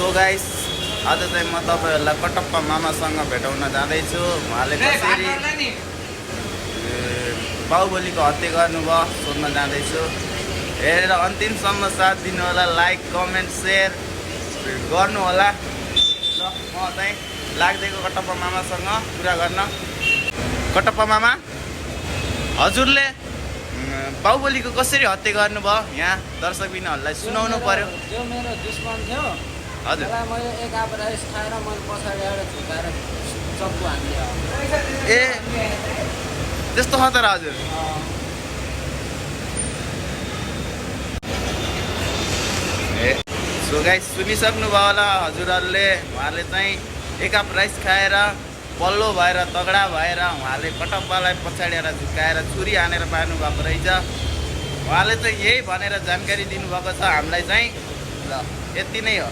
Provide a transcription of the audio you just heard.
So guys आज चाहिँ म तपाईहरुलाई कटप्पा मामासँग भेटाउन जाँदैछु। उहाँले कसरी बाहुबलीको हत्या गर्नुभयो सोध्न जाँदैछु। हेरेर अन्तिमसम्म साथ दिनु होला, लाइक कमेन्ट सेयर गर्नु होला। ल म चाहिँ लाग्दैको कटप्पा मामासँग कुरा गर्न। कटप्पा मामा, हजुरले बाहुबलीको कसरी हत्या गर्नुभयो यहाँ दर्शकबिनहरुलाई सुनाउनु पर्यो। जो मेरो दुश्मन थियो हजुर, त्यसलाई मैले एक आप राइस खाएर मैले पछाडिबाट झुकाएर चक्कु हान्दिए। ए त्यस्तो छ त हजुर। ए सो गाइस सुनिसक्नु भयो होला हजुरहरूले। उहाँले चाहिँ एक कप राइस खाएर पल्लो भएर तगडा भएर उहाँले कटप्पालाई पछाडिएर झुकाएर छुरी हानेर पार्नु भएको रहेछ। उहाँले चाहिँ यही भनेर जानकारी दिनुभएको छ हामीलाई चाहिँ। ल यति नै हो।